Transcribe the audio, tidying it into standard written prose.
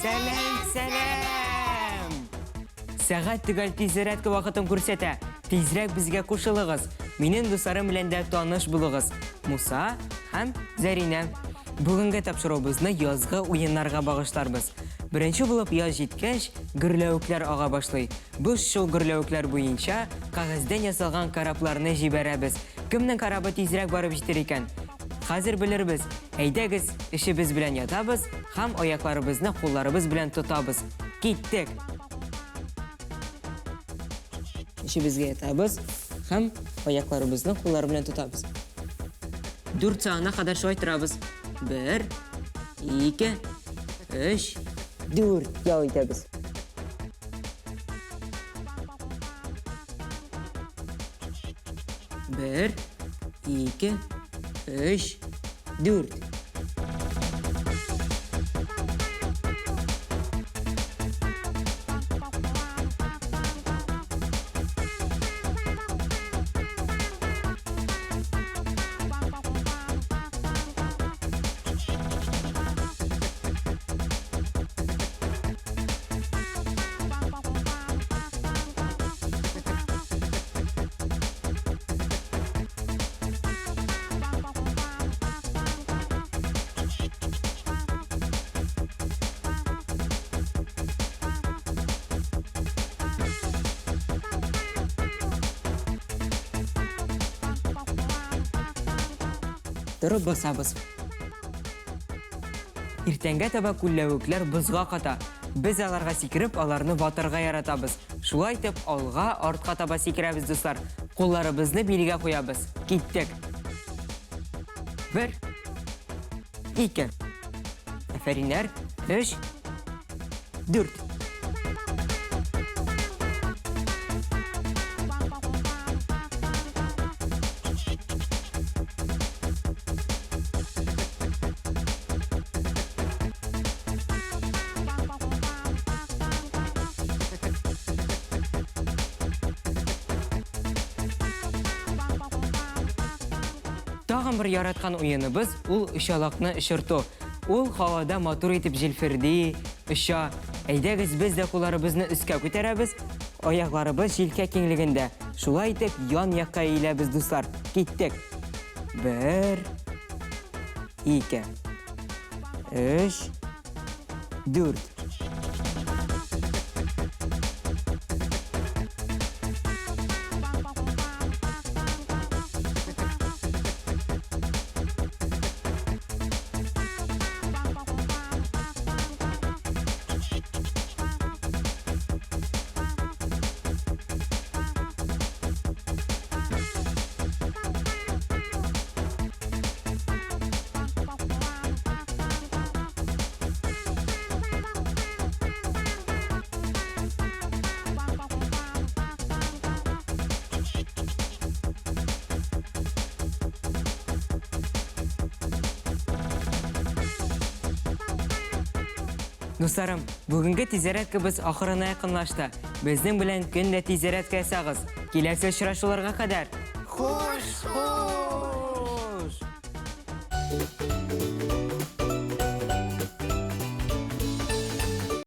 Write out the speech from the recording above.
Сәлам, сәлам! Сәгать төгәл тизрәк вакытын күрсәтә. Тизрәк безгә кушылыгыз. Минем дусларым белән дә таныш булыгыз. Муса һәм Зәринә. Бүгенге тапшыруыбызны язгы уеннарга багышларбыз. Беренче булып яз җиткәч, гөрләвекләр ага башлый. Без шул гөрләвекләр буенча кәгазьдән ясалган корабларны җибәрәбез. Кемнең корабы тизрәк барып җитер икән? Хәзер белербез. Әйдәгез, эшебез белән ятабыз һәм аякларыбызны кулларыбыз белән тотабыз. Киттек! Эшебезгә ятабыз һәм аякларыбызны куллар белән тотабыз. Дүрт санына кадәр шулай торабыз. Бер, ике, өч, дүрт. Ял итәбез. Бер, ике, өч, дүрт. Торып басабыз. Иртәнгә таба күлләвекләр бозга ката. Без аларга сикереп, аларны ватарга яратабыз. Шулай итеп, алга, артка таба сикерәбез, дуслар. Кулларыбызны билгә куябыз. Киттек. Бер, ике. Афәриннәр. Өч, дүрт. Тагын бер яраткан уеныбыз ул очалакны очырту. Ул һавада матур итеп җилферди, оча. Әйдәгез, без дә кулларыбызны өскә күтәрәбез, аякларыбыз җилкә киңлегендә. Шулай итеп, ян-якка иеләбез, дуслар. Киттек! Бер, ике, өч, дүрт. Дусларым, бүгенге тизәрәткебез ахырына якынлашты. Безнең белән көн дә тизәрәткә ясагыз. Киләсе очрашуларга кадәр. Хуш, хуш!